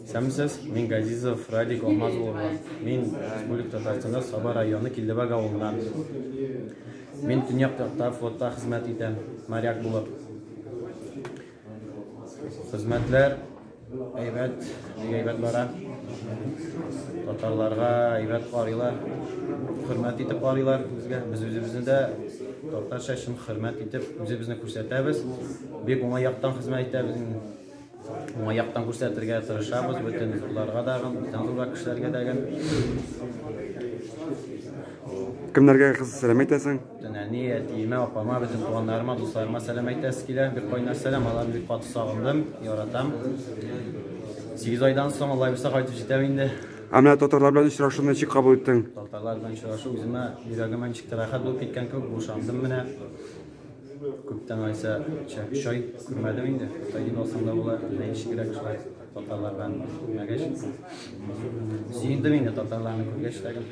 Исәнмесез, мин Газизов Радик Алмаз улы. Мин Республика Татарстанда Саба районы Килдебәк авылыннан. Мин төньяк якта флотта хезмәт итәм, моряк булып. Хезмәтләр әйбәт, бик әйбәт бара. Татарларга әйбәт карыйлар, хөрмәт итеп карыйлар безгә. Без үзебезне дә татарча чын хөрмәт итеп үзебезне күрсәтәбез. Бик уңай яктан хезмәт итәбез инде. Уңай яктан күрсәтергә тырышабыз бөтен зурларга дагын, бүтән зуррак кешеләргә дагын. Кемнәргә кыз сәлам әйтәсең? Бөтен әни, әтиемә, апама, бөтен туганнарыма, дусларыма сәлам әйтәсе килә. Бик кайнар сәлам, аларны бик каты сагындым, яратам. 8 айдан соң Алла боерса кайтып җитәм инде. Ә менә татарлар белән очрашуны ничек кабул иттең? Татарлар белән очрашу үземә йөрәгемә ничектер рәхәт булып киткән кебек, бушандым менә. Күптән алайса чәй күрмәдем инде. Кытай дип алсаң да була, әллә ничегрәк шулай татарлар белән күрмәгәч. Сөендем инде татарларны күргәч тәген.